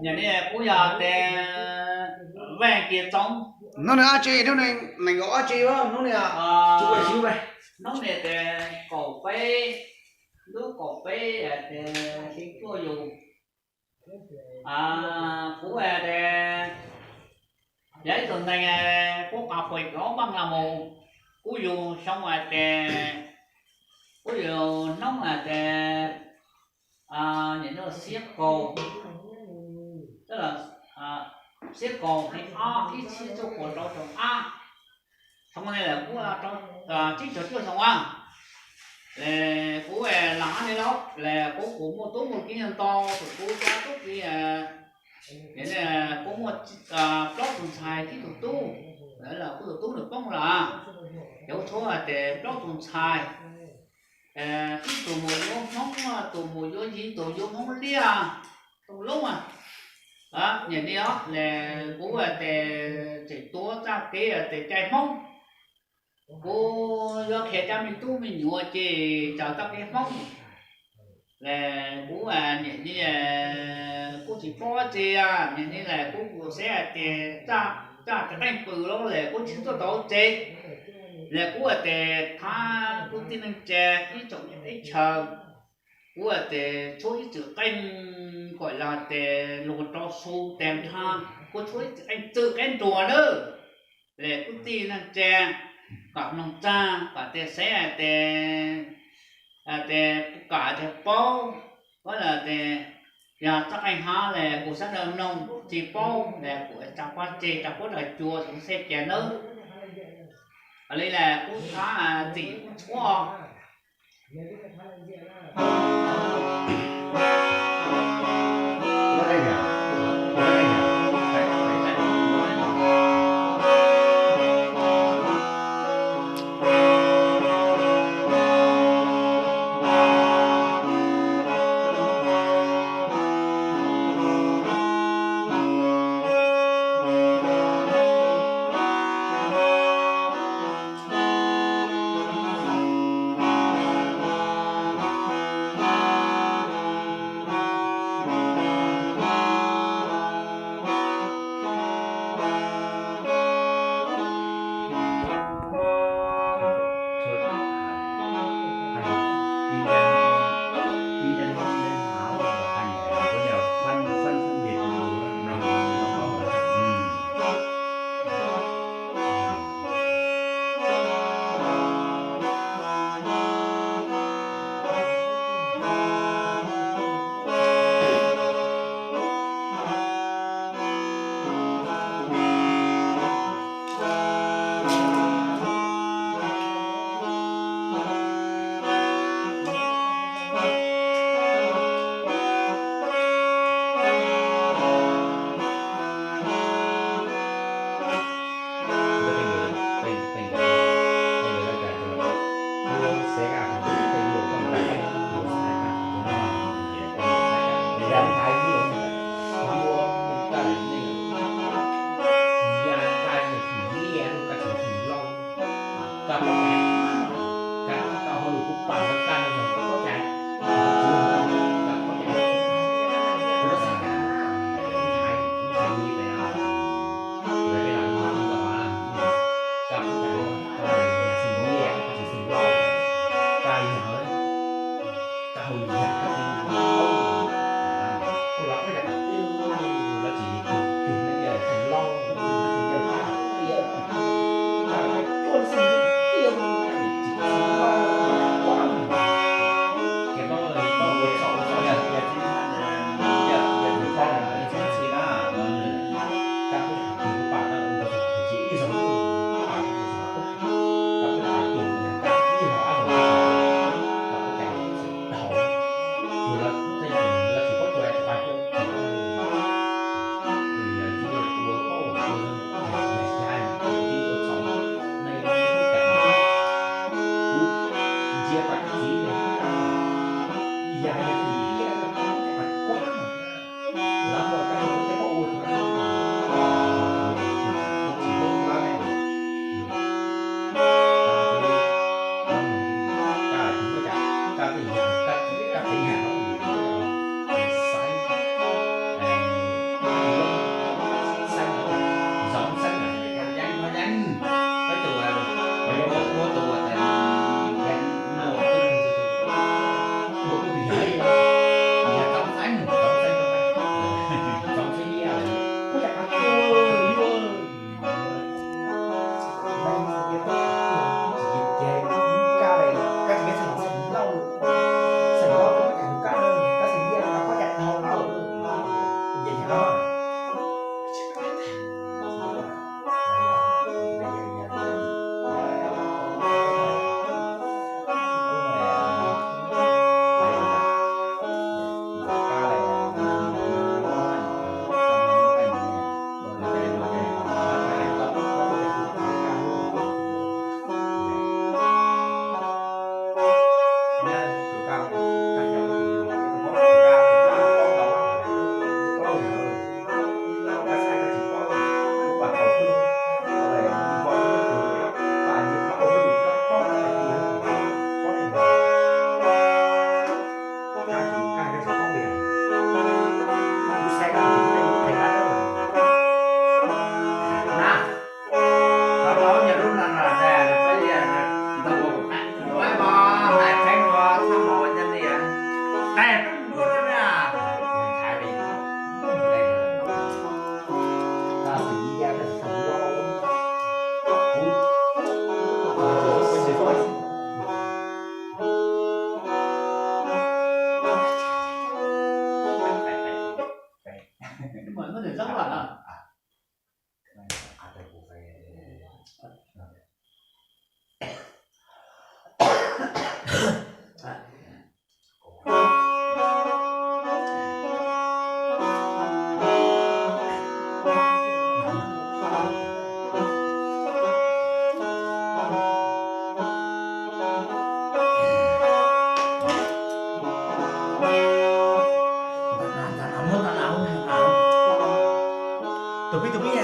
Yog li kuv yog tes Vaj Kiag Txoov. Hnub no dab tsi? Hnub no nees nkaum ob tsi hnub no. Hnub no tes kaum peb, lub kaum peb tes xyoo cuaj yus. Kuv tes yog ib tug neeg kuj qas pais kov npaaj los mus, kuj yug xyoo tes, kuj yug hnub tes nim no xiab kaum, xiab kaum hli ob ib txhiab cuaj puas rau caum ab. Xyoo no lawm kuj tsib caug cuaj xyoo a. Kuv lam hab li lauj, kuv kuj muaj tub muaj kiv ntau, tus tub cab tub kiv, kuv muaj plaub tug ntxhais ib tug tub, lawv los kuv tus tub nws poob lawm. Ces kuv tshuav tes plaub tug ntxhais, ib tug mus yuav Hmoob, tus mus yuav Yiv, tus yuav Hmoob Liaj, tus lub niam li os, kuv tes tseem tuav txoj kev tes cai Hmoob. Kuv yuav qhia cov me tub me nyuam ces cov txoj kev Hmoob. Kuv niam li kuj tsis paub tsi, niam li kuv kuj xav hais tias txaj tsis qeej pw los kuv tsis tuaj tau tsev. Kuv tes thab kwv tij neej tsa ib tsoom teb chaws, kuv tes tshuab ib txwm qeej kom los tes luag rau su tes nrho, kuv tshuab ib txwm qeej txwm qeej nruas nawb. Kwv tij neej tsa kom mloog txog kom tes xav tes, tes kom tes paub, los tes yog txoj qeej hov kuv sawv daws mloog tsis paub los kuv tsa pob tseg tsa pob daws cua kuv xej cas nawb. Li los kuv thab txim kuv tshuab. Tus pib tus pib a.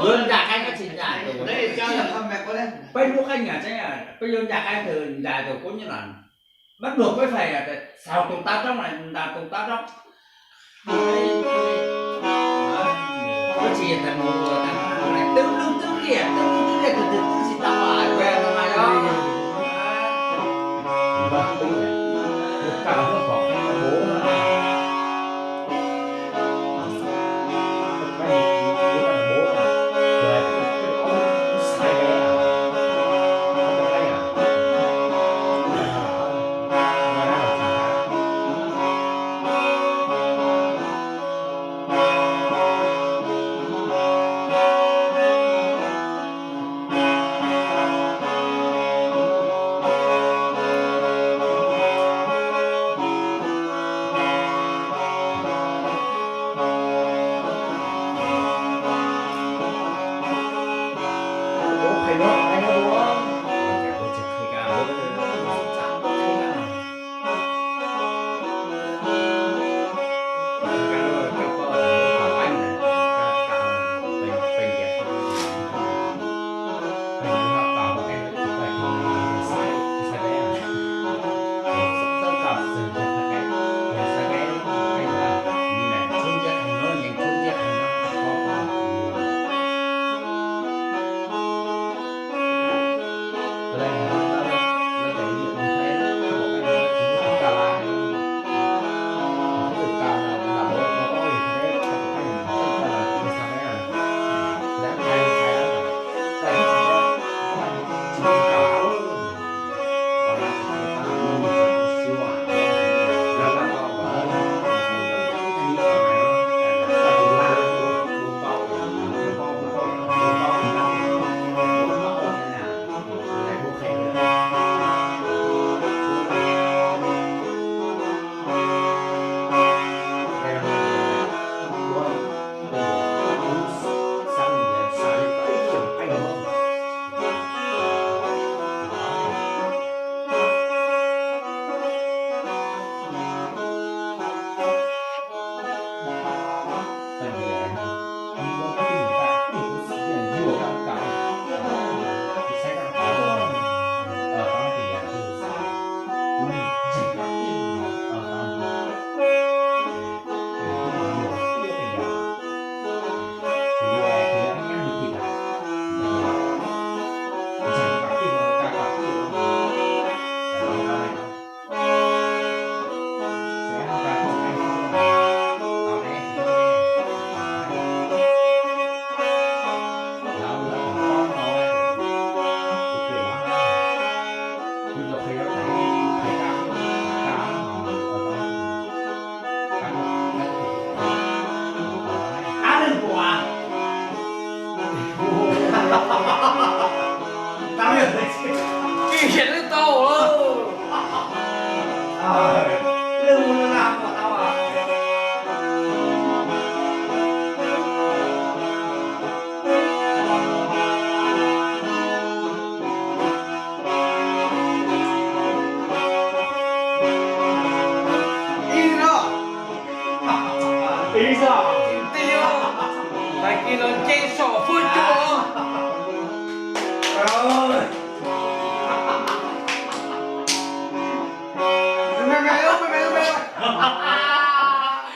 Yuav nram qaib koj tsis nram, peb lub qab nyas tseeb, peb yuav nram qaib tus nram tus kub nyob no, mab pluag peb fais xaus tus tav roob, nram tus tav roob. Koj tsis yog tas mus twb lub twb liaj, twb lub twb liaj tus twg twb tsis tau mas yog.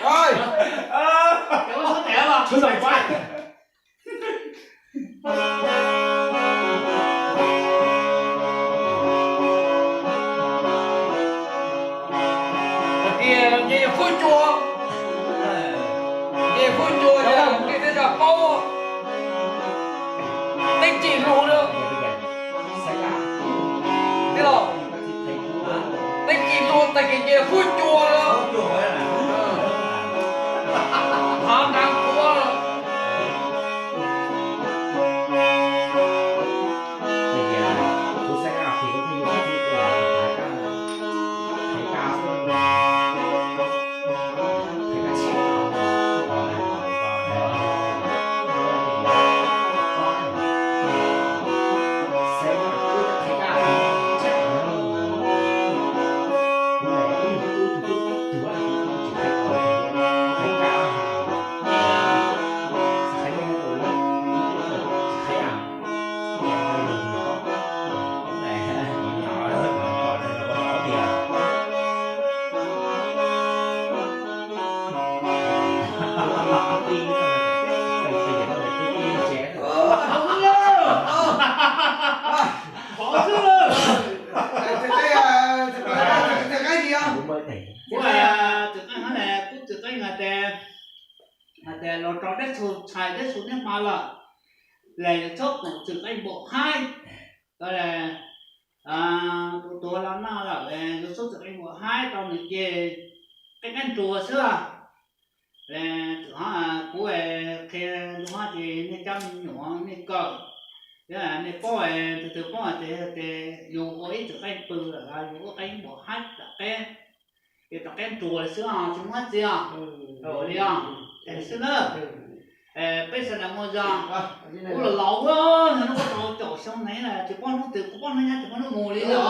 Rồi. Kéo xuống té vào. Xuống dòng quái. Tias nce Fuab Cua, nce Fuab Cua, nce thiaj tau paub teeb ci luag na. Tij laug, teeb ci luag tag kis nce Fuab Cua na. Hav Nrab Kuab. Khov xwb. Ua, txwm qeej hab, kuv txwm qeej hais tias, hais tias los rau deb txhua tshais deb txhua niaj hma lawm, los yuav txhob koom txwm qeej npaum haib. Tau tuav tuav los noj lawm, yuav txhob txwm qeej npaum haib rau nws ces qeej qeej nruas xwb. Txwm ho kuv qhia lus hab ces nej cov me nyuam nej kawm, thiab nej paub, tus twg paub hais tias yus ua ib txwm qeej pw lawm los yus ua qeej npaum haib tom qeb, ces tom qeb nruas xwb os, tsis muaj dab tsi os. Li os, xwb na. Peb sawv daws muaj zog, kuv los laus ua, hnub ko tau caum xyoo nev lawm, tsis paub hnub twg, kuv paub hnub nyob tsis paub hnub mus li os.